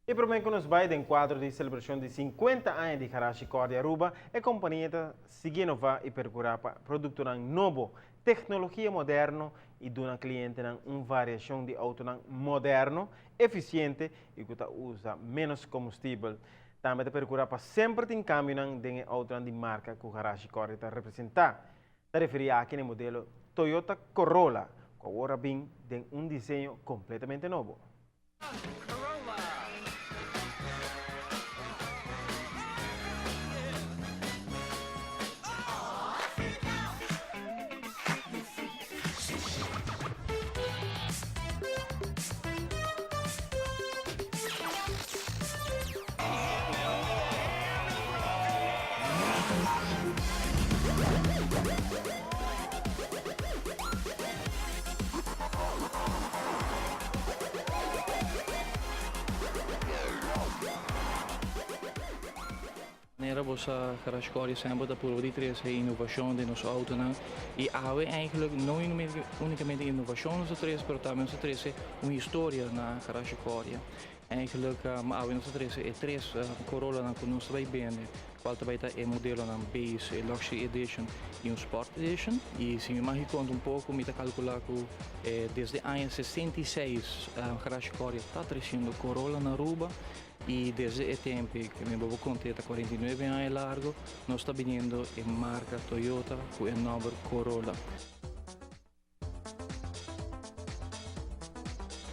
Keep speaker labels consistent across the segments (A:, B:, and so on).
A: E prome cu nos bay den cuadro di celebracion di 50 aña di Garage Cordia Aruba, e compania ta sigui innova y percura pa productonan nobo, tecnologia moderno y duna clientenan un variacion di autonan moderno, eficiente y cu ta usa menos combustibel. Tambe ta percura pa semper tin cambionan den e autonan di marca cu Garage Cordia ta representa. Ta referi aki na e modelo Toyota Corolla, cu awor a bin den un diseño completamente nobo.
B: Manera bo sa Garage Cordia semper ta purba di trece innovacion den nos autonan y awe eigenlijk no unicamente innovacion nos ta trece pero tambe nos ta trece un historia na Garage Cordia. Eigenlijk awe nos ta trece e tres Corollanan cu nos ta bay bende, cual ta bay ta e modelonan Base, e Luxury Edition y un Sport Edition. Y si mi mag conta un poco, mi ta calcula cu desde aña 66 Garage Cordia ta treciendo Corolla na Aruba y desde e tempo cu mi bobo conta ta 49 aña largo nos ta biniendo e marca Toyota cu e nomber Corolla.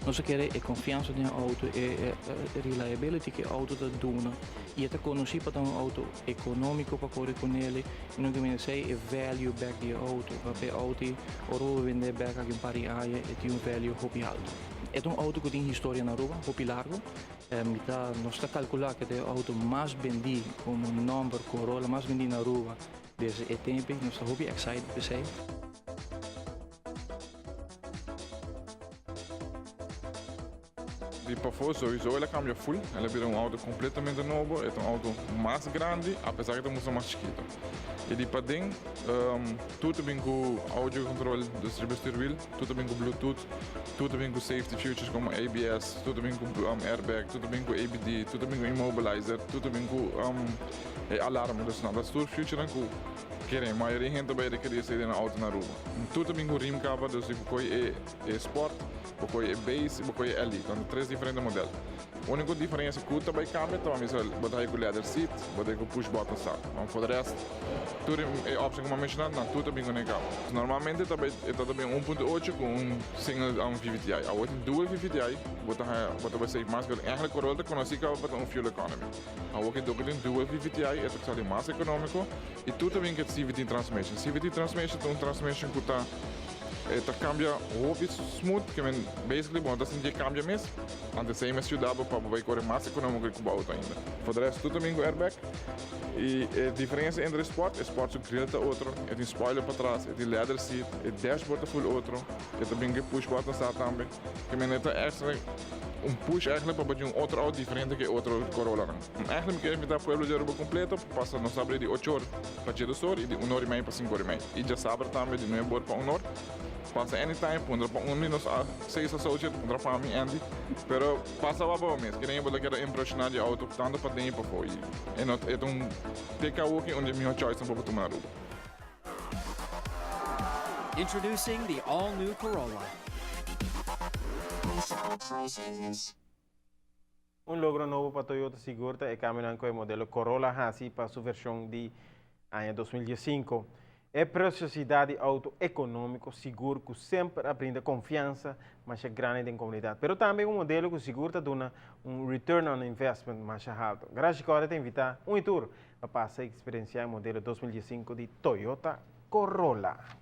B: Nos a kere e confiansa den e auto, e reliability cu e auto ta duna y e ta conoci pa ta un auto economico pa core cu nele y no kimen esey e value bek di e auto, pape e auto ora bo bende bek aki un par di aña e tin un value hopi alto. E ta un auto cu tin historia na Aruba hopi largo, mi ta nos ta calcula cu ta e auto mas bendi como nomber Corolla mas bendi na Aruba Desde e tempo nos ta hopi excited p'esei.
C: Di pafó sowieso el a cambia full, el a bira un auto completamente nobo, e ta un auto mas grandi apesar cu ta mustra mas chikito. Y di paden tur ta bin cu audio control, dus riba stuurwiel, tur ta bin cu bluetooth, tur ta bin cu safety features como ABS, tur ta bin cu airbag, tur ta bin cu ABD, tur ta bin cu immobilizer, tur ta bin cu E alarma dus nan ta tur futurenan ku kere mayoria hende ta bai rekerí esei den nan outo na Aruba. Tur ta bin ku rim kaba dus bo kohe e e sport, bo kohe e base i bo kohe e LE. Nan ta tres diferente model. Uniko diferensia ku ta bai kambia ta misa bo ta haña ku leather seat, bo ta haña ku push button start. Ma for de rest tur e option ku mi a menshoná nan tur ta bin ku nan kaba. Normalmente ta bai e ta bin 1.8 ku un single VVTi. Awor tin dual VVTi ku bo ta haña bo ta bai save mas gasolina. Eigenlijk Corolla ta konosí kaba pa ta un fuel economy. Awor ke dor den dual VVTi e ta sali mas economico y tur ta bin ke CVT transmission. CVT transmission ta un transmission cu ta e ta cambia hopi smooth ke men basically bo no ta sinti e cambia mes antes esey mes yuda bo pa bo bay core mas economico cu bo auto ainda. For de rest tur ta bin cu airbag y e diferencia entre e sport, e sport su grill ta otro, e tin spoiler patras, e tin leather seat, e dashboard ta full otro, e ta bin cu e push button start tambe. Ke men e ta extra un push eigenlijk pa bo tin un otro auto diferente ke otro Corollanan. Eigenlijk mi kier invita pueblo di Aruba completo pa pasa nos abri di ocho or pa djedos or y di un or y mei pa cinco or y mei. Y djasabra tambe di nuebe or pa un or. Pasa anytime, puntra pa un di nos sales associate, puntra pa mi, Andy. Pero pasa wak pa bo mes, kere bo ta keda impresiona di auto tanto paden y pafo. Y e no e ta un TK woki un di e miho choicenan pa bo tuma na Aruba.
D: Introducing the all-new Corolla.
A: Un logro nobo pa Toyota sigur ta e cambionan cu e modelo Corolla haci pa su version di aña 2015. E preciosidad di auto economico sigur cu semper a brinda confiansa masha grandi den comunidad, pero tambe un modelo cu sigur ta duna un return on investment masha halto. Garage Cordia ta invita un y tur pa pasa y experiencia e modelo 2015 di Toyota Corolla.